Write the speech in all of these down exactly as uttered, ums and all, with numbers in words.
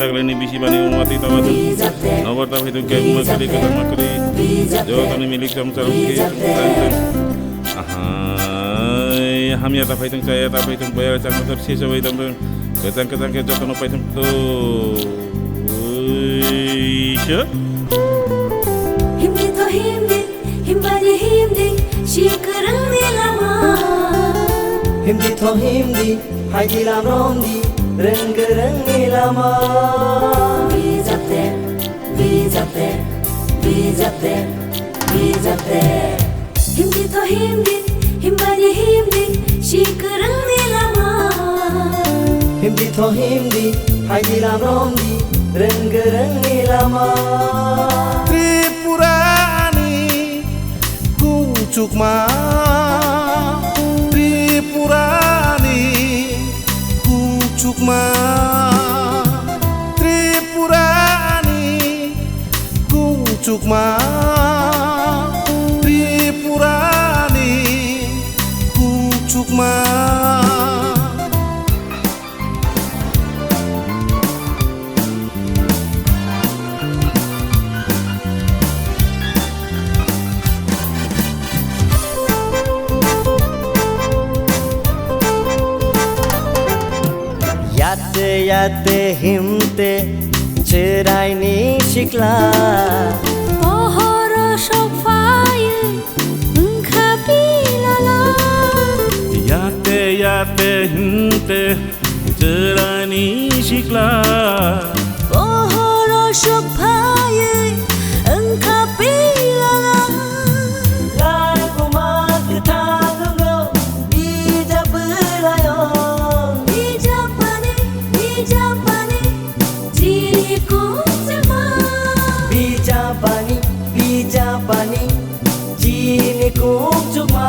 Taklini bisi bani wngma twi tama thung. Nobor ta phai thung khe wngma kwrwi kwthangma kwrwi. Jotoni milik chong chong khe chong chong. Ahai, hamya ta phai thung, chaya ta phai thung, boya chang thung, sesa bai thung thung. Kwchang kwchang khe jotono pai thung thung. Ui, sho. Himdi to himdi. Himbani himdi, si kwrwngni lama. Himdi tho himdi, phaidi lam romdi, rwng kwrwngni lama. Bijapte, bijapte, bijapte, bijapte. Himdi tho himdi, himbani himdi, si kwrwngni lama. Himdi tho himdi, phaidi lam romdi, rwng kwrwngni lama. Tripurani kuchukma, Tripurani kuchukma, Tripurani kuchukma, Tripurani kuchukma. Yate yate himte chwraini sikla. Pohoro sok phaiwi wngkha pilala. Yate yate himte chwraini sikla. Pohoro sok phaiwi wngkha pilala. Lai kuma kwthang wngo, bijap bwlaio. Bijap pani, bijap pani, chini kung chama. Bijap pani, bijap pani, chini kung chukma.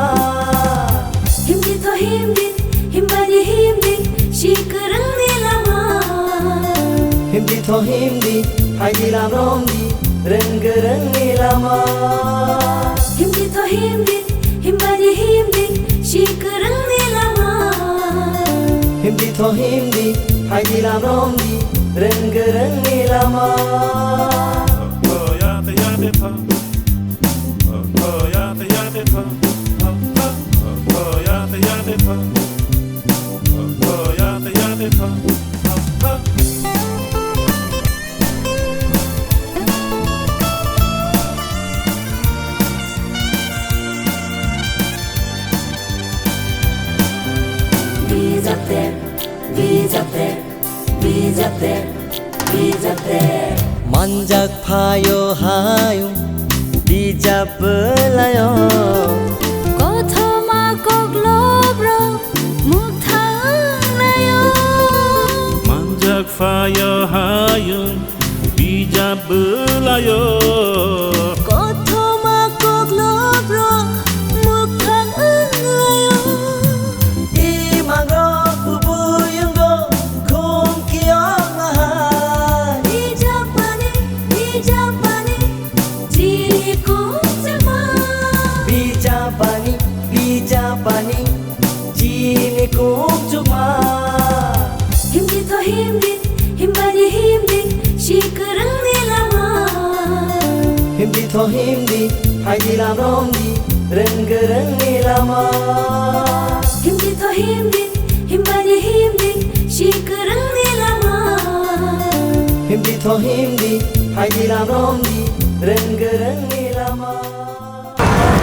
Himdi tho himdi, himbani himdi, si kwrwngni lama. Himdi tho himdi, phaidi lam romdi, rwng kwrwngni lama. Himdi tho himdi, himbani himdi, si kwrwngni lama. Himdi tho himdi, phaidi lam romdi, rwng kwrwngni lama. Bijapte, bijapte, bijapte, bijapte. Manjak phaio hayung bijap bwlaio. Kothoma koklobrok mukthang naio. Manjak phaio hayung bijap bwlaio. Kothoma koklobrok mukthang wnglaio. Imangrok kubui wngo khum kiyokma hai. Bijapani, bijapani, chini kung chama. Bijapani, bijapani, chini kung chukma. Himdi tho himdi, himbani himdi, si kwrwngni lama. Himdi tho himdi, phaidi lam romdi, rwng kwrwngni lama. Himdi tho himdi, himbani himdi, si kwrwngni lama. Himdi tho himdi, phaidi lam romdi, rwng kwrwngni lama.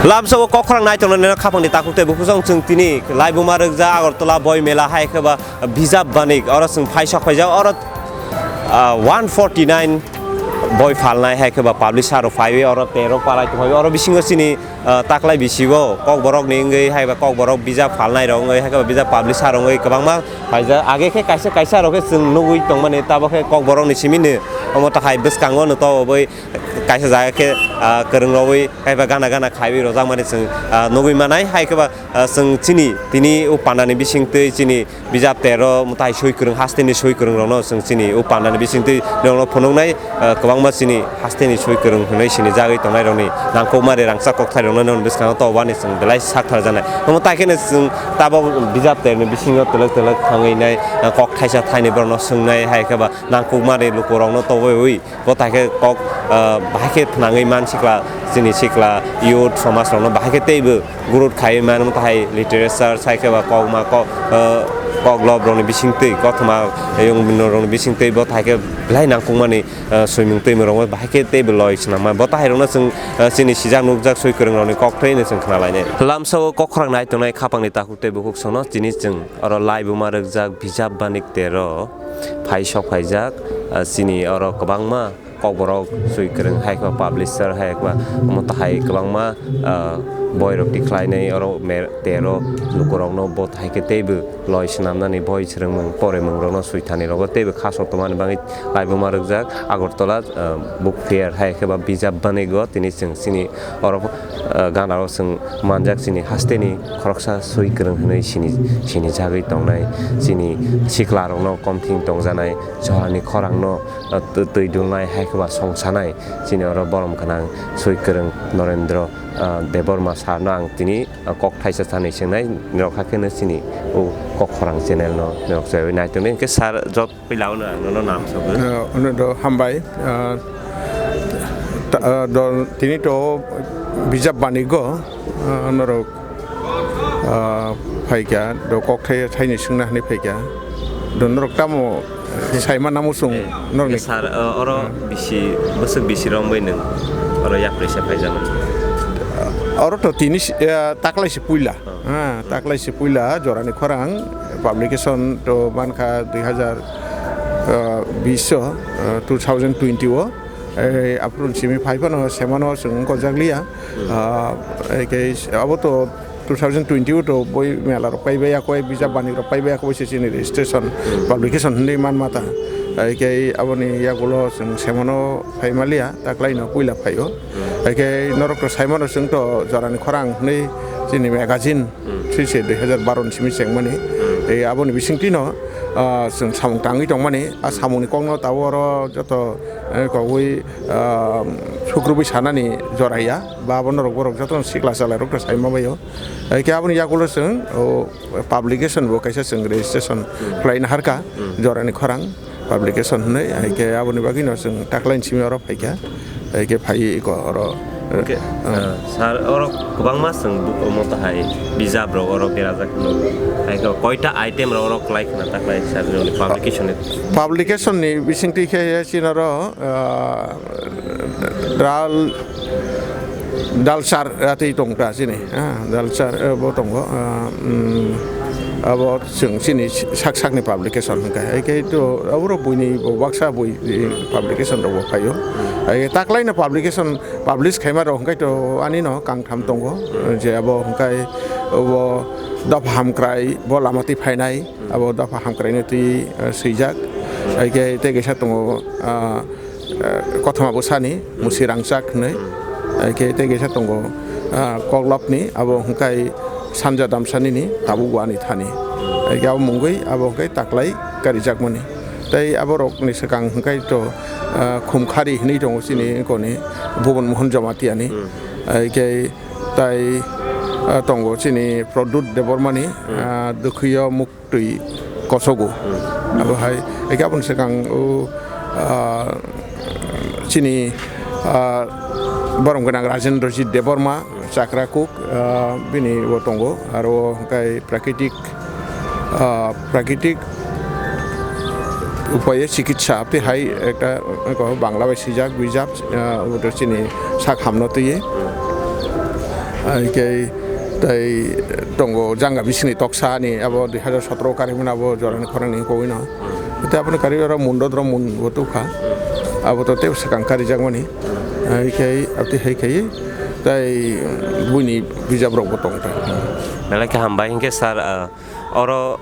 Lamsao kok khorang nai tongnai no khapang ni takhuk tei bukhuk song chwng tini laibuma rwkjak Agartala boi mela hai khe ba bijap banik oro chwng phai sok phaijak oro, ah, one forty nine boi phalnai hai khe ba publisher rok phaiwi oro tero parai tongphai oro bisingo chini, ah, taklai bisigo kokborok ni wngwi hai ba kokborok bijap phalnai rok wngwi hai khe ba bijap publisher wngwi kwbangma phaijak age khe kaisa kaisa rok khe chwng nugwi tongmani tabo khe kokborok ni simi ni omo ta hai bwskango no to bai kaisa jaga khe, ah, kwrwng rogwi kaiba gana gana khaiwi rojakmani chwng, ah, nugwi manai. Hai khe ba, ah, chwng chini tini o pandani bisingtwi chini bijap tero mwtai swi kwrwng hasteni swi kwrwng rokno chwng chini o pandani bisingtwi norokno phunuknai, ah, kwbang Kwbangma chini hasteni soi kwrwng hwnwi sini jagwi tongnairokni nangkukmani rangchak kokthairokno nini bwskango tobani chwng belai sak tharjaknai. Omo tai kheno chwng tabok bijap terni bisingo twlwk twlwk thangwi nai, kok thaisa thaini borokno swngnai, hai khe ba nangkukmani lukurokno tobwi bo tai khe kok, ah, bahai khe thnangwi man sikla, chini sikla youth somaj rokno bahai khe teibo growth khaiwi mano, tahai literature sai khe ba kokma kok, ah, koklop rokni bisingtwi, kothoma yong rokni bisingtwi bo tai khe belai nangkukmani, ah, swimung twimung rokno bahai khe teibo loi swnamma. Bo tahai rokno chwng, ah, chini sijak nukjak soi kwrwng rokni kok twi hwnwi chwng khna lainai. Lamsao kok khorang nai tongnai khapangni takhuk tei bukhuk songno chini chwng oro laibuma rwkjak bijap banik tero phai sok phaijak, ah, chini oro kwbangma kokborok soi kwrwng hai khe ba publisher hai khe ba omo tahai kwbangma, ah, boirok tikhlainai oro mer-, tero lukurokno bo hai khe teibo loi swnamnani boi swrwngmung porimung rokno soi thani rogo teibo kha sok tongmani bagwi laibuma rwkjak Agartala, ah, book fair hai khe ba bijap banigo tini chwng chini oro, ah, ganaro chwng manjak chini hasteni khoroksa soi kwrwng hwnwi sini, sini jagwi tongnai chini siklarokno komthing tongjanai. Jorani khorangno, ah, tw-, twi dulnai hai khe ba songsanai chini oro borom gwnang soi kwrwng Norendra, ah, Debbarma sir no ang tini, ah, kok thaisa sanwi swngnai norok hakhe no chini o kok khorang channel no norok chaywi naitongnai hwnkhe sir jot puila o no ang nono nam sogwi. Ah, ono do hambai, ah, ta-, ah, do tini to bijap banigo, ah, norok ah, phaikha, do kok thai-, thaini swngna hwnwi phaikha. Do norok tamo saima namo chwng norokni. Sir, ah, oro bisi, bwswk bisi romwi nwng oro yaprisa phaijakmani? Oro to tini si-, ah, taklaisi puila. Ah, taklaisi puila jorani khorang publication to mankha dui hazar, ah, bish o, ah, two thousand twenty o. Eh, aphuru simi phai phano semano chwng wngkha jakliya. Ah, ekhe abo to two thousand twenty o to boi mela rok paibai yakho, bijap bani rok paibai yakho, se chini registration, publication hwnwi man mata. Ekhe aboni yagulo chwng semano phai maliya, taklaino puila phaio. Ekhe norok to saimano chwng to jorani khorang hwnwi chini magazine, swi se dui hazar baro ni simi chengmani. Tei aboni bisingtwino, ah, chwng samung tangwi tongmani. A samungni kokno tabuk oro joto, eh, kogwi, ah, sukrubwi sanani jora ya. Ba abo norok borok jotono sikla chalairok to saima baio. Ekhe aboni yagulo chwng, o, publication bo kaisa chwng registration khlaina harkha, jorani khorang publication hwnwi, hai khe aboni bagwino chwng taklaini simi oro phaikha, hai khe phaiwi eko oro, Hwnkhe, ah, sir, oro kwbangma chwng bu-, omo tahai bijap rok oro berajak hwno, hai khe koita item rok oro kwlai khna taklai sir, nini publication ni? Publication ni bisingtwi khe chini oro, ah, dal, dalsar atwi tong ta chini, ah, dalsar, eh, bo tongo, ah, mm, abo chwng chini sak sakni publication hwnkhe, hai khe to aborok buini bo baksa bui, eh, publication rok bo phaio. Hai khe taklaino publication publish khaima rok hwnkhe to ani no kangtham tongo, je abo hwnkhe obo dopha hamkrai bo lama twi phainai, abo dopha hamkrai no twi, eh, swijak. Hai khe tei kaisa tongo, ah, eh, kothoma bwsani musi rangchak hwnwi. Hai khe tei kaisa tongo, ah, koklopni, abo hwnkhe sanja damsanini tabuk wani thani. Hai khe abo mungwi abo hwnkhe taklai karijakmani. Tei aborokni swkang hwnkhe to, ah, Khumkhari hwnwi tongo chini koni Bhuban Mohan Jamatia ni. Hai khe tai, ah, tongo chini Pradyut Debbarma ni, ah, Dukhiyo Muk twi kosogo. Abo hai, hai khe aboni swkang o, ah, chini, ah, borom gwnang Rajendrajit Debbarma, Chakra Cook, ah, bini bo tongo. Aro hwnkhe Prakritik, ah, Prakritik Upaye Chikitsa, tei hai ekta, eko Bangla bai swijak bijap, ah, obo to chini sak hamno twiwi. Hai khe tei tongo Janga Bisingni Toksa ni, abo dui hazar sotro karimani abo jorani khorang ni kogwi no. Tei aboni karwi oro Mundo Drom mun bo tubukha. Abo to tei swkang karijakmani. Hai khe aboni hai khe tei buini bijap rok bo tong ta. Belai khe hambai hwnkhe sir, ah, oro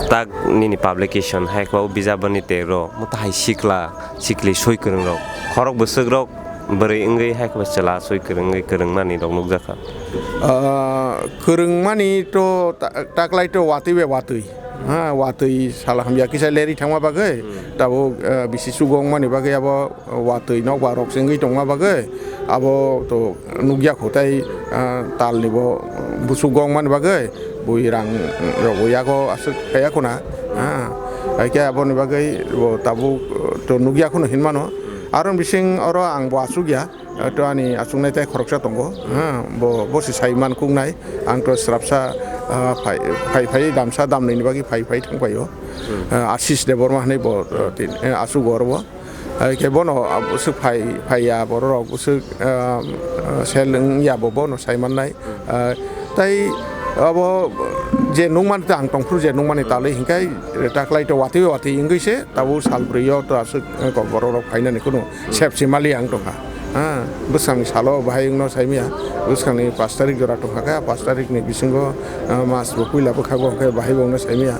tak nini publication hai khe o bijap bani tei ro mo tahai sikla sikli soi kwrwng rok khorok bwswk rok bwrwi wngwi hai khe chwla aswk kwrwngwi kwrwngmani rok nukjakha. Ah, kwrwngmani to ta-, taklai to watwi bai watwi. Ha, watwi sal hamya kisa leri thangma bagwi, Hmm. tabuk, ah, bisi chugo wngmani bagwi abo watwi nokbar rok se wngwi tongma bagwi, abo to nukya kho tai, ah, tal ni bo buchuk gong mani bagwi bui rang rok bo yago aswk khaya khuna, ha, hai khe aboni bagwi bo tabuk to nukya khunu hinmano. Aro bising oro ang bo achukya, to ani achuknai tai khoroksa tongo, ha, bo, bo se sai man kuknai, ang to srapsa, ah, phai, phai, phai damsa damnwini bagwi phai, phai thang paio. Hmm. Ah, Ashish Debbarma hinwi bo, ah, tin, eh, achugo oro bo. Hai khe bono, ah, bwswk phai, phaiya borok rok bwswk, ah, ah, sel wngya bo bono sai mannai. Ah, tai abo je nukmani ta ang tongphuru je nukmani talwi hinkhai taklai to watwi watwi wngwi se tabuk sal brwi o to aswk, eh, kok borok rok phainani khunu sep simali ang tongkha. Ha, bwskangni salo bahai wngno saimaya, bwskangni pash tarik jora tongkha khe, pash tarik ni bisingo, ah, mas bo puila bwkha bo hwnkhe bahai bo wngno saimaya.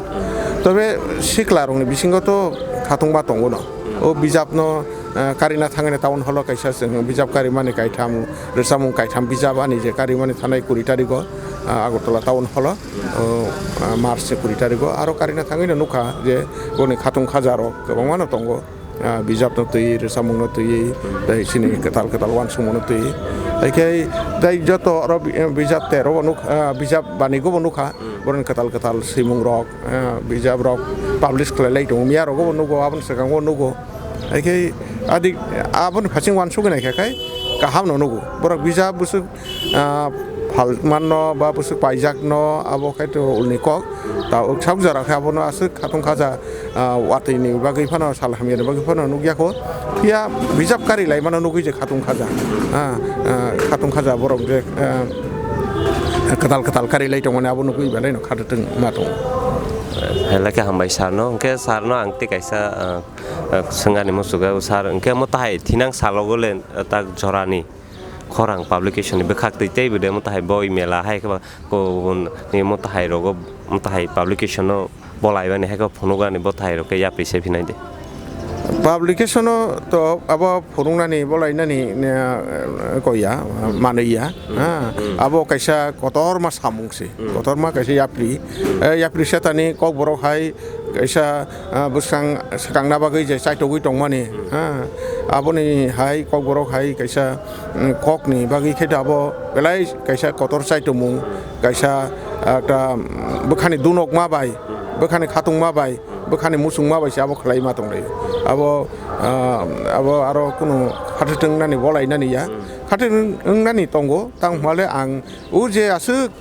Tobe sikla rokni bisingo to khatungma tongo no. O bijapno, ah, karina thangwi town hall o kaisa chwng bijap karimani kaitham, rwchapmung kaitham bijap ani je karimani thanai kuri tarigo, ah, Agartala town hall o, o, ah, March ni kuri tarigo aro karina thangwi no nukha je boni khatung khaja rok kwbangma no tongo. Ah, bijapno twi, rwchapmungno twi, tei chini kwtal kwtal uansukmungno twi. Tei khe tei joto oro bi-, bijap tero bo nuk-, ah, bijap banigo bo nukha, boroni kwtal kwtal swimung rok, ah, bijap rok publish khlai lai tongo, miya rogo bo nugo, aboni swkango nugo. Tei khe adi aboni phasing uansugwi naikha khai kaham no nugo. Borok bijap bwswk ah, phalmanno ba bwswk paijakno abo khe to ulni kok. Ta sak jora khe abono aswk khatung khaja, ah, watwini bagwi phano sal hamyani bagwi phano nukya kho. Phiya bijap kari laimano nugwi je khatung khaja. Ah, ah, khatung khaja borok je, ah, kwtal kwtal kari lai tongmani abo nugwi belai no khatung ma tongo. Hai khe hambai sir no, hwnkhe sir no ang tei kaisa, ah, ah, swngani muchungo sir, hwnkhe omo tahai thinang salogo le, ah, tak jorani khorang publication ni bwkhak twi tei bo de omo tahai boi mela hai khe ba kubun ni omo tahai rogo omo tahai publication no bolai bani hai khe phunukgani bo tahai rok khe yapri se phinai de. Publication no to abo phunuknani bolainani, eh, koya manwi ya, ha. Hmm. Abo kaisa kotorma samung se, Hmm. kotorma kaisa yapri. Eh, yapri setani kokborok hai kaisa, ah, bwskang swkangna bagwi je chaitogwi tongmani, ha, aboni hai kokborok hai kaisa, mm, kokni bagwi khe abo belai kaisa kotor chaitomung, kaisa, ah, ekta, mm, bwkhani dunokma bai, bwkhani khatungma bai, bwkhani muchungma bai se abo khlai ma tonglaio. Abo, ah, abo aro kunu khathwtwng nani bolainani ya. Khathwtwng wngnani tongo, tang hwnba le ang o je aswk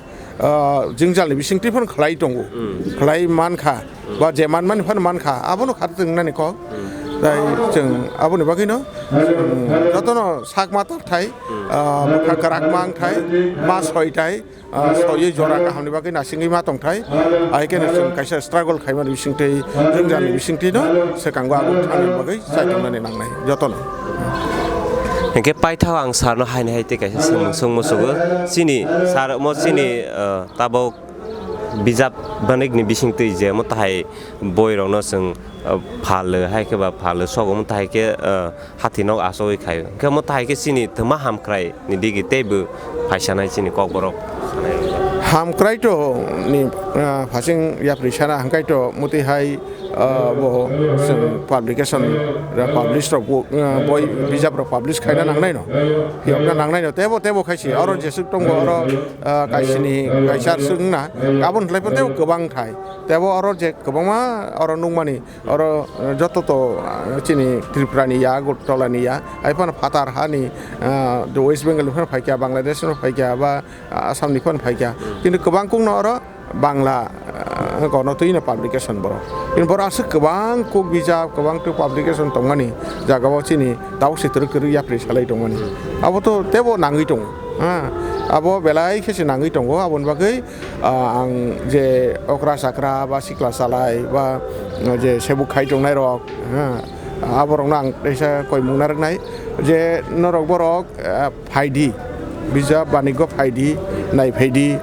ah, jwngjalni bisingtwi phano khlai tongo, Hmm. khlai mankha, Hmm. ba je manmani phano mankha, abono khathwtwng wngnani kok. Hmm. Tai chwng aboni bagwino, chwng jotono sakma tongthai, Hmm. ah, bwkha kwrak mangthai, ma soithai, ah, soiwi jora kahamni bagwi nasingwi ma tongthai, hai kheno chwng kaisa struggle khaimani bisingtwi, jwngjalni bisingtwino swkango abo thangna bagwi chaitongnani nangnai jotono. Hinkhe paithak ang sir no haini hai tei kaisa swngmung swngmung sugo. Chini sir omo chini, eh, tabok bijap banikni bisingtwi je omo tahai boirokno chwng, eh, phal hai khe ba phal sok omo tahai khe, eh, hathi nok achogwi khaio. Hinkhe omo tahai khe chini twma hamkrai ni digi teibo phaisanai chini kokborok. Hamkrai to ni, ah, phasing yapri sana hangkai to muti hai, ah, bo chwng publication, publish rok bo, ah, boi bijap rok publish khaina nangnai no, phiyokna nangnai no, tebo tebo khai si oro jesuk tongo oro, ah, kaisini kaisa swngna aboni khlai pho tebo kwbang thai tebo oro je kwbangma oro nukmani oro, ah, joto to, ah, chini Tripura ni ya, Agartala ni ya, hai phano phatar hani, ah, West Bengal ni phano phaikya, Bangladesh ni phano phaikya ba, ah, Assam ni phano phaikya. Kintu kwbang kuk no oro Bangla, ah, gono twi no publication borok. Kintu borok aswk kwbang kuk bijap, kwbang twi publication tongmani jaga o chini tabuk se twrwk twrwk yapri salai tongmani. Abo to tebo nangwi tongo. Ha, abo belai khe se nangwi tongo, aboni bagwi, ah, ang je okra chakra ba sikla chalai ba je sebuk khai tongnai rok, ha, aborokno ang teisa koimung narwknai je norok borok, ah, phaidi, bijap banigo phaidi, nai phaidi,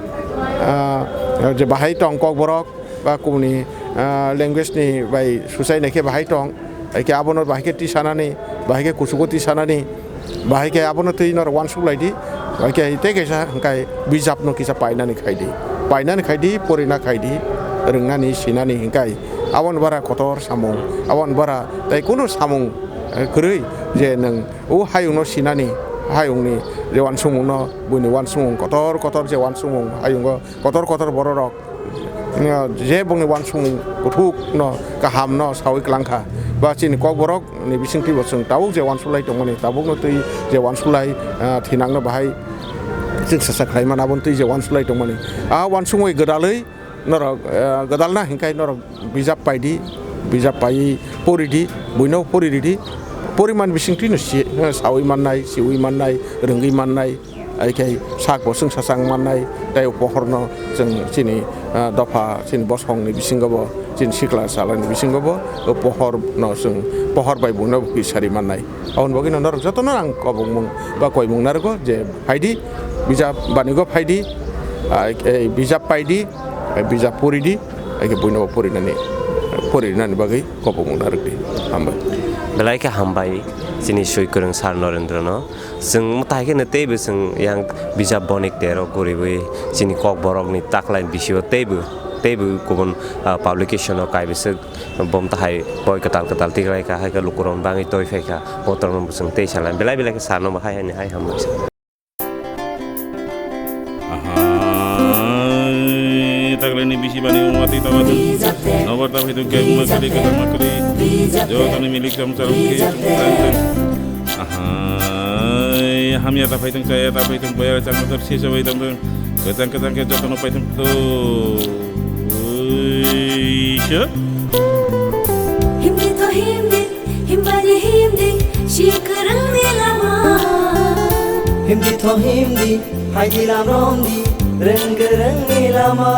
ah, je bahai tong kokborok ba kubuni, ah, language ni bai suchai naikhe bahai tong, hai khe abono bahai khe tisanani, bahai khe kuchugo tisanani, Bahai khe abono twi norok uansuk lai di. Bahai khe tei kaisa hwnkhe bijapno kisa painani khai di. Painani khai di, porina khai di, rwngnani, sinani hwnkhe aboni bara kotor samung, aboni bara tei kunu samung, eh, kwrwi je nwng o hayungno sinani, hayungni je uansukmungno, buini uansukmung kotor kotor je uansukmung hayungo kotor kotor bororok, uh, je bongni uansukmung kuthukno kahamno saui klangkha. Ba chini Kokborok ni bisingtwi bo chwng tabuk je uansuklai tongmani, tabukno twi je uansuklai, ah, thinangno bahai chwng sasa khlai mano, aboni twi je uansuklai tongmani. A uansukmui gwdalwi norok, ah, gwdalna hinkhai norok bijap pai di, bijap paiwi pori di, buino pori ridi. Poriman bisingtwino si-, saui mannai, siui mannai, rwngwi mannai. Ai khe sak bo chwng sasang mannai, tei o pohorno chwng chini, ah, dopha, chini bosongni bisingo bo, chini sikla salani bisingo bo, o pohorno chwng pohor bai buino bwkwi sari mannai. Aboni bagwino norok jotono ang kobongmung ba koimung narwgo je phaidi, bijap banigo phaidi, ah, ei bijap paidi, ei bijap poridi, ai khe buino bo porinani, porinani bagwi kobongmung narwkdi. Hambai. Belai khe hambai chini sui kwrwng Sir Narendra no. Chwng mwtai kheno teibo chwng yang bijap bonik terok guriwi chini Kokborokni taklaini bisingo teibo, teibo kubun, ah, publication o kaibiswk bom tahai boi kwtal kwtal tiklai kha, hai khe lukurokni bagwi toi phai kha, botorokno bo chwng tei salai belai belai khe Sir no bo hai hai ni hai hambai. Aha, taklaini bisi bani wngma twi tongma thung. Nobar ta phai thung khe wngma kwrwi kwtangma kwrwi. Jotoni milik chong chong khe chwng tang tang. Aha, hamya ta phai thung chaya ta phai thung boya chang motor sesa bai tong thung. Kwchang kwchang khe jotono pai thung twi. Sha. Himdi to himdi. Himbani himdi, si kwrwngni lama. Himdi tho himdi, phaidi lam romdi, rwng kwrwngni lama.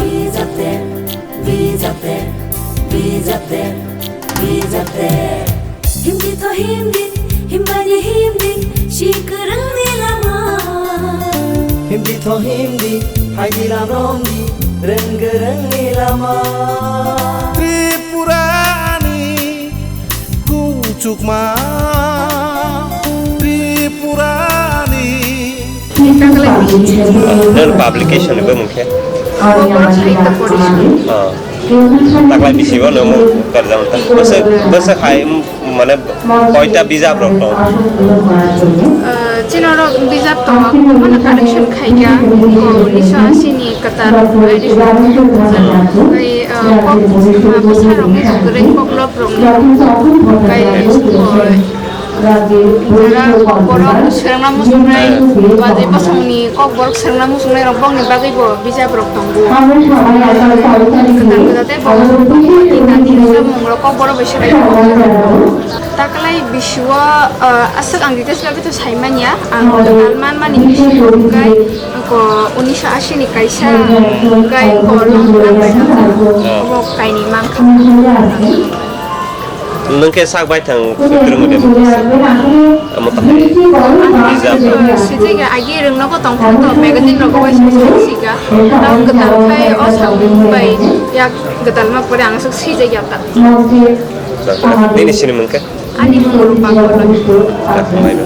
Bijapte, bijapte, bijapte, bijapte. Himdi tho himdi, himbani himdi, si kwrwngni lama. Himdi tho himdi, phaidi lam romdi, rwng kwrwngni lama. Tripurani kuchukma, Tripurani. Nono publication ni bwmung khe? Ah. Taklai bisibo nomo karjam ta. Bwswk, bwswk hai, mane, koita bijap rok tong? Ah, chini oro bijap tongo, mane correction khaikha, unisho ashi ni kwtal edition. Tei, ah, kok, ah, bwsarokni kwrwi koklop rokni, tei, ah, jara borok swrwngna muchungnai, ba je bosongni kokborok swrwngna muchungnai rok bokni bagwi bo bijap rok tongo. Kwtal kwtal tei bo mung rok kokborok bai swrwngna muchungnai. Taklai bisio, ah, aswk ang details bai to sai manya, ang kwtal manmani bisio hwnkhe ko unisho ashi ni kaisa hwnkhe ko long lang bai thangkha, obo kainwi mankha. Nwng khe sak bai thang kwrwngwi de. Amo ta hai. Bijap. Sijega agi rwngno bo tongthok to, magazine rogo bai sijega. Ang kwtal khai o samung bai yak kwtal ma pore ang sok sijega ta. Nini sini mung khe? Ani mung Rupa Koloi. Dak mai ba.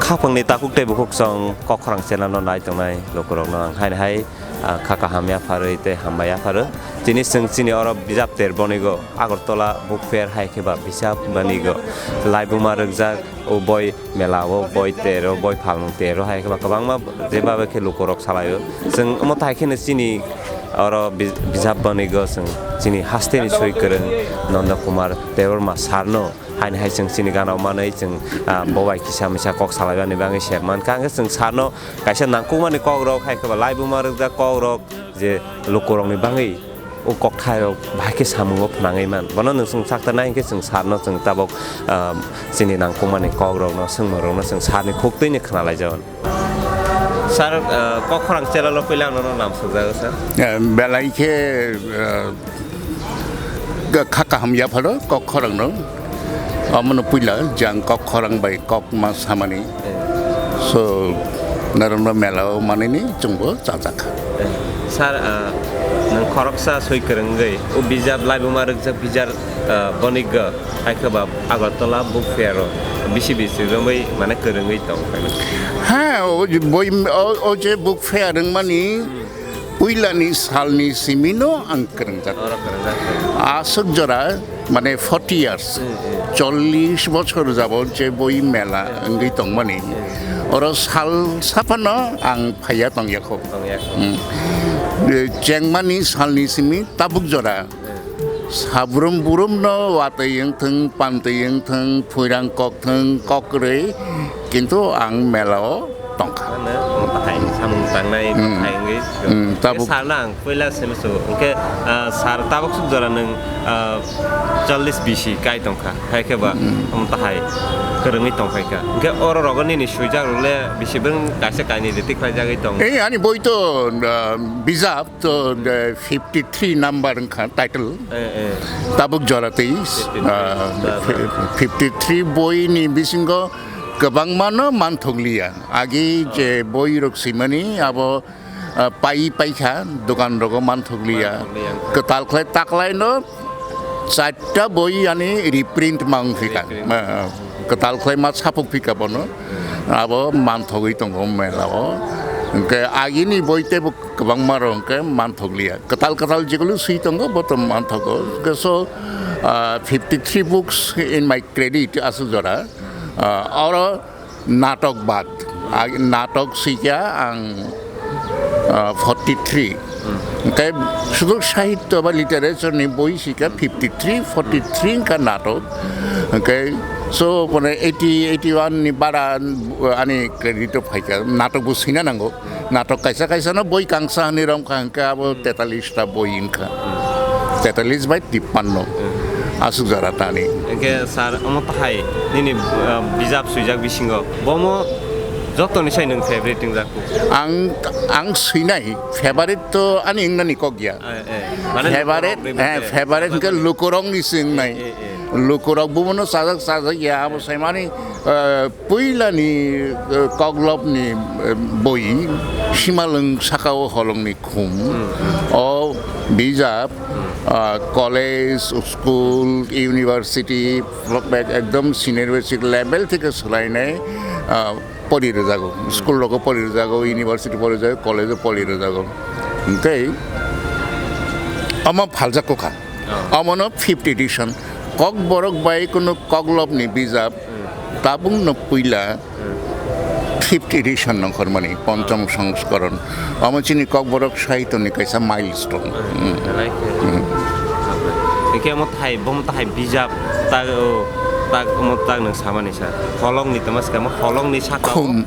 Khapangni takhuk tei bukhuk song Kokkhorang channel no nai tongnai lukurokno ang haino hai, ah, kha kaham yapharwi tei hambai yapharo. Tini chwng chini oro bijap ter bonigo Agartala Book Fair hai khe ba bijap bonigo laibuma rwkjak o boi mela o, boi ter o, boi phalmung ter o hai khe ba kwbangma jeba bai khe lukurok salaio. Chwng omo tai kheno chini oro bi-, bijap bonigo chwng chini hasteni soi kwrwng Nanda Kumar Debbarma sir no. Haini hai chwng chini gana manwi chwng, ah, bo bai kisa misa kok salaibani bagwi se mankha. Hwnkhe chwng sano kaisa nangkukmani kokrok hai khe ba laibuma rwkjak kokrok je lukurokni bagwi O kokthai rok bahai khe samungo phnangwi man. Bono nwng chwng chakta nai hwnkhe chwng sir no chwng tabok, ah, chini nangkukmani kok rokno, swngmung rokno chwng sir ni khuk twi ni khna lai jago. Sir, ah, kok khorang chela lo puila ang nono nam sokjago sir. Eh, belai khe, eh, ga-, kha kaham yapharo kok khorang no. Omono puila jang kok khorang bai kok ma samani. Eh. So, narwkno mela o manini chwngbo chajak. Eh, sir, ah, nwng khoroksa soi kwrwngwi o bijap laibuma rwkjak bijap, ah, bonigw hai khe ba Agartala book fair o bisi bisi romwi mane kwrwngwi tong phai. Ha, o je boi, o, o je book fair wngmani, hmm. Puilani salni simino ang kwrwngjak. Oro kwrwngjak. Aswk jora, mane forty years, hmm, hmm. Chollish bochor jabot je boi mela, hmm, wngwi tongmani. Hmm. Oro sal saphano ang phaiya tongya kho. Tongya kho. Hmm. E, chengmani salni simi tabuk jora. Hmm. Sabrum burumno watwi wngthwng, pantwi wngthwng, phuirang kokthwng, kokrwi, kintu ang mela o tongkha. Ano, ang tahai samung tangnai, hmm, tahai wngwi. Hmm, tabuk. Sir na ang puila simi sugo. Hwnkhe, ah, sir tabuk suk jora nwng, ah, chollish bisi kai tongkha. Hai khe ba, hmm, ang tahai kwrwngwi tongkhaikha. Hwnkhe oro rogo nini swijak rok le bisi bwrwng kaisa kainwi de tikhlai jagwi tong. Eh, ani boi to, ah, bijap to, hmm, the fifty three number wngkha title. Eh, eh. Tabuk jora tei, fifty three. Ah, ba, ba. Fifty three boi ni bisingo kwbangma no manthokliya. Agi je boi rok swimani abo, ah, pai paikha, dokan rogo manthokliya. Manthokliya. Kwtal khlai taklaino charta boi ani reprint ma wngphika. Reprint. Ah, kwtal khlai ma sapuk phika bono. Abo manthogwi tongo mela o. Hwnkhe agini boi teibo kwbangma rok hwnkhe manthokliya. Kwtal kwtal jegulu swi tongo, bo to manthogo. Hwnkhe so, ah, fifty three books in my credit aswk jora. Ah, oro natok bad. Ah, natok swikha ang, ah, forty three. Hwnkhe sudu sahitya ba literature ni boi swikha fifty three, forty three wngkha natok. Hwnkhe so mane eighty, eighty one ni bara ani credit o phaikha. Natok bo swina nango. Natok kaisa kaisa no boi kangsa hinwi romkha hwnkhe abo tetallis ta boi wngkha. Tetallis bai tippanno. Hmm. Aswk jora tani. Hwnkhe sir, omo tahai nini, ah, bijap swijak bisingo bomo jotoni sai nwng favorite wngjakgo? Ang, ang swinai favorite to ani wngnani kok ya. Eh, eh. Mane favorite, lukurok ni eh, bubaide. Favorite hwnkhe lukurok ni se wngnai. Eh, eh, eh. Lukurok bubono sajak sajak ya, abo saimani, eh, puilani, eh, koklopni, eh, boi Simalwng Saka-o Holongni Khum. Hmm. O bijap, hmm, ah, college, school, university, ekdom senior basic level theke swlainai, ah, pori rwjago. Hmm. School rogo pori rwjago, university pori rwjago, college o pori rwjago. Hwnkhe omo phaljakgo kha. Oh. Omono fifth edition. Kokborok bai kunu koklopni bijap, hmm, tabukno puila, hmm, fifth edition nongkhormani, ponchom songskoron. Omo chini Kokborok sahitoni kaisa milestone. Hmm. Hmm. Hwnkhe omo thai, bomo thai bijap, tak, o, tak, omo tak nwng samani sa. Holongni tama swkang, omo holongni saka o. Khum.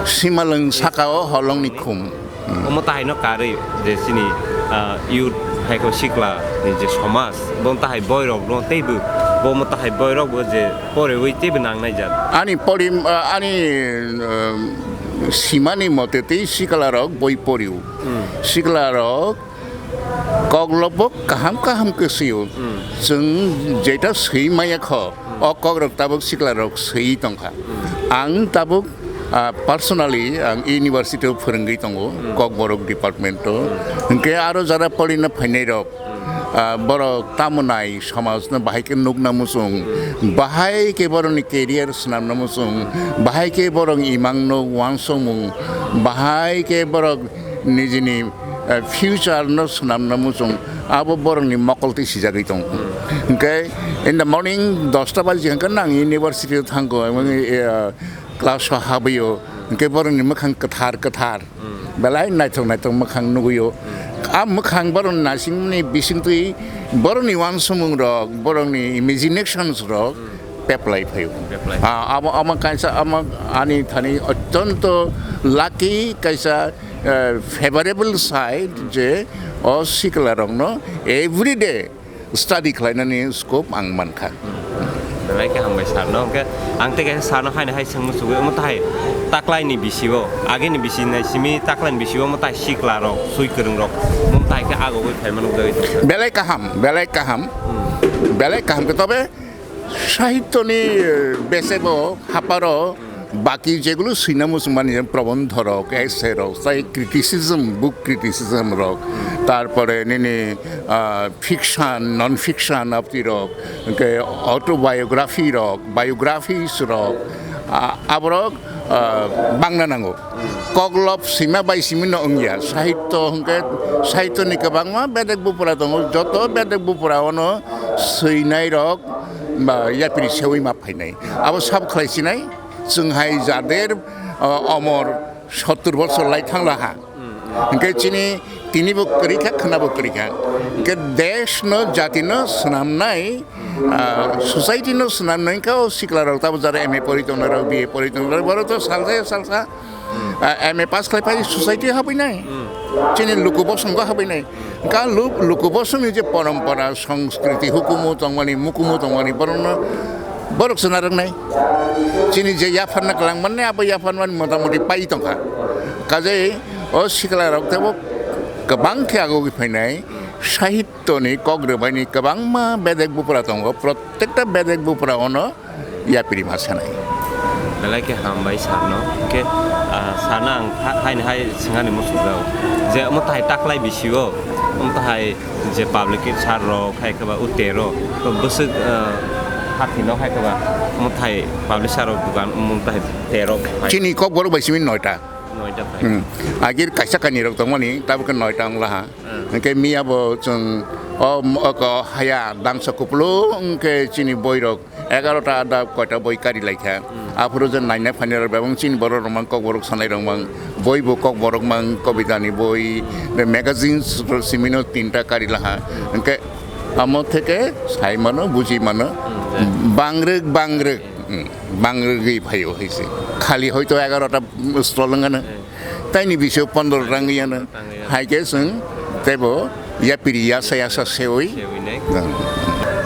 Simalwng saka-o holongni khum. Hmm. Omo tahai no karwi je chini, ah, youth hai khe sikla ni je somaj, bo tahai boy rok no teibo, bo omo tahai boy rok bo je poriwi teibo nangnai jat. Ani pori, ah, ani, ah, simani mote tei sikla rok boi poriu. Hmm. Sikla rok Koklobo kaham kaham khe swi-o. Hmm. Chwng jeta swi maya kho, hmm, o kokrok tabuk sikla rok swi tongkha. Hmm. Ang tabuk, ah, personally ang university o phwrwngwi tongo, hmm, Kokborok department o. Hmm. Hwnkhe aro jara porina phainai rok, hmm, ah, borok tamo nai somaj no bahai khe nukna muchung, hmm, bahai khe borokni career swnamna muchung, hmm, bahai khe borok imang no uansukmung, bahai khe borok nijini eh, future no swnamna muchung, abo borokni mokol twi sijagwi tongo. Hwnkhe in the morning dosta baji hwnkhe nang university o thango, emoni, eh, class o habwi o, hwnkhe borokni mwkhang kwthar kwthar, belai naithok naithok mwkhang nugwi o. A mwkhang borokni naisingni bisingtwi borokni uansukmung rok, borokni imaginations rok, peplai phaio. Peplai. Ah, amo, amo kaisa, amo ani thani ottonto lucky kaisa uh, favorable side je o siklarokno everyday study khlainani scope ang mankha. Belai khe hambai sir no. Hwnkhe ang tei kaisa sir no haino hai swngno chugwi, omo tahai taklai ni bisi o, age ni bisi nai simi taklai ni bisi o omo tahai sikla rok, sui kwrwng rok, omo tahai khe agogwi phaima nukjagwi tong kha. Belai kaham, belai kaham, belai kaham khe tobe sahityo ni, eh, bese bo haparo baki jegulo swina muchungmani probondho rok, essay rok, tai criticism, book criticism rok, tarpore nini, ah, fiction, non fiction abti rok, hwnkhe autobiography rok, biographies rok, ah, aborok, ah, bangna nango. Koklop sima bai simi no wngya, sahityo hwnkhe sahityo ni kwbangma bedek bupra tongo, joto bedek bupra ono swinai rok ba yapri sewi ma phainai. Abo sabo khlai sinai, chwng hai jader, o, omor sottur bosor lai thangla ha. Hwnkhe chini tinibo kwrwi kha, khwnabo kwrwi kha. Hwnkhe desh no, jati no swnamnai, ah, society no swnamnai kha o sikla rok tabo jara M A pori tongnai rok, B A pori tongnai rok, borok to salsa ya salsa, ah, M A pass khlai phai society habwi nai. Chini luku bosongo habwi nai. Ka lu-, luku bosongni je porompora, songskriti, hukumu tongmani, mukumu tongmani, borokno, borok se narwknai. Chini je yapharna kwlangmani, abo yapharmani motamoti pai tongkha. Kajai o siklarok tebo kwbang khe agogwi phainai, sahityoni kok rwbaini kwbangma bedek bupra tongo, protekta bedek bupra ono yapri ma sanai. Belai khe hambai sir no. Hwnkhe, ah, sir no ang ha-, haini hai swngani muchungjago. Je omo tahai taklai bisi o, omo tahai je public sir rok hai khe ba o tero, to bwswk, ah, hati no hai khe ba omo tahai public sir rok dukan omo tahai tero phai. Chini kokborok bai simi noita. Noita phai. Hmm. Agir kaisa kainwi rok tongmani, tabuk khe noita wngla ha. Hmm. Hwnkhe miya bo chwng o, o ko haya dangsa kupulung khe chini boirok egarota da koita boi kari laikha. Hmm. Aphuru je naina phainai rok bebak chini borok rok mang, kokborok sanai rok mang, boi bo kokborok mang, kobita ni boi, the magazines rok simino tinta kari laha. Hwnkhe amo theke sai mano, buji mano, Hmm, je. Bangrwk, bangrwk, Hmm. Hmm, bangrwgwi phaio hai se. Khali hoito egarota stall wngano. Hmm. Taini bisio pondro rang yano. Rang yano. Hai khe chwng tebo yapiri yasa yasa sewi. Sewi nai. Hmm.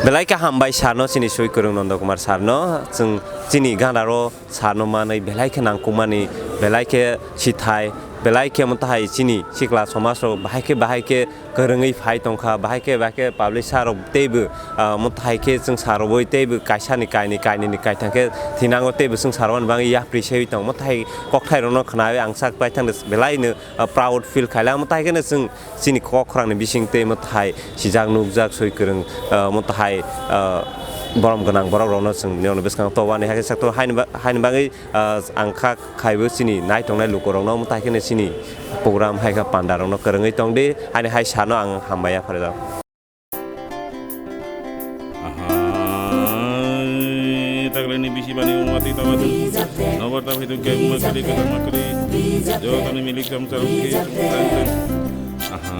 Belai khe hambai sir no, chini sui kwrwng Nondo Kumar sir no. Chwng chini gana ro sir no manwi belai khe nangkukmani, belai khe sithai, belai khe omo tahai chini sikla somaj rok bahai khe bahai khe kwrwngwi phai tongkha, bahai khe bahai khe public sir rok teibo, ah, omo tahai khe chwng sir rok bai teibo kaisa ni kainwi, kainwi ni kaitham khe thinango teibo chwng sir rok ni bagwi yapri sewi tongo. Omo tahai kokthai rok no khnawi ang sak paithang de belai no, ah, proud feel khaila. Omo tahai khe no chwng chini kok khorang ni bising tei omo tahai sijak nukjak soi kwrwng, ah, omo tahai, ah, borom gwnang borok rok no chwng nini ono bwskango to wani hai khe sak to haini ba-, haini bagwi, ah, ang kha khaibo chini nai tongnai lukurokno, omo tai kheno chini program hai khe panda rokno kwrwngwi tong di, ani hai sano ang hambai ya phare rok. Aha, taklai ni bisi bani wngma twi tawa twi. Nobar ta phaitu kek makri, kek makri. Jotoni milik cham cham khe chum tang tang. Aha,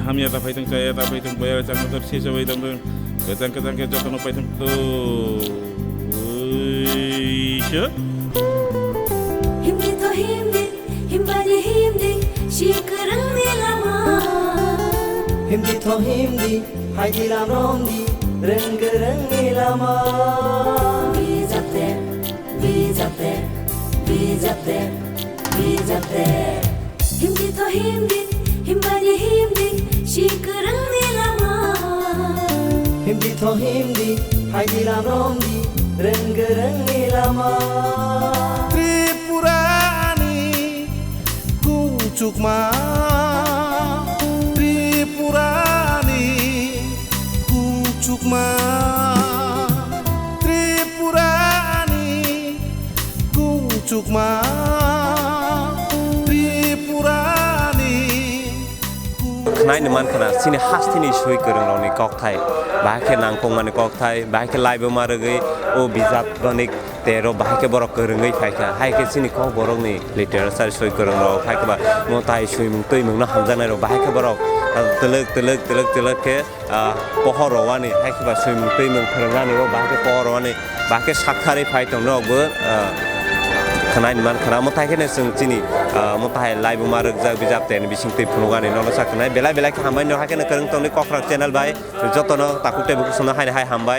hamya ta phaitung, chaya ta phaitung, boya chang motor sisa bai tang tang. Kwchang kwchang khe jotono paithum tu. Uisha. Himdi tho himdi, himbani himdi, si kwrwngni lama. Himdi tho himdi, haidi lam romdi, rwng kwrwngni lama. Bijate, bijate, bijate, bijate. Himdi tho himdi, himbani himdi, si kwrwngni lama. Himdi tho himdi, haidi lam romdi, rwng kwrwngni lama. Tripurani kuchukma, Tripurani kuchukma, Tripurani kuchukma, Tripurani. Khnaino mankha na, chini hasteni soi kwrwng rokni kokthai, bahai khe nangkukmani kokthai, bahai khe laibuma rwgwi o bijap goni tero bahai khe borok kwrwngwi phaikha, hai khe chini kokborokni literature soi kwrwng rok, hai khe ba mwtai swimung twimung no hamjaknai rok, bahai khe borok, ah, twlwk, twlwk, twlwk, twlwk khe, ah, pohor rowani, hai khe ba swimung twimung phwrwngnani rok, bahai khe pohor rowani, bahai khe saktharwi phai tong rok bo, ah, Khwnai man khwna, omo thai kheno chwng chini, ah, omo thai live ma rwkjak bijap tei bising twi phunukani nono sa khwnai. Belai belai khe hambai no, hai kheno kwrwng tongni Kokrang channel bai jotono takhuk tei bukhuk sono haino hai hambai.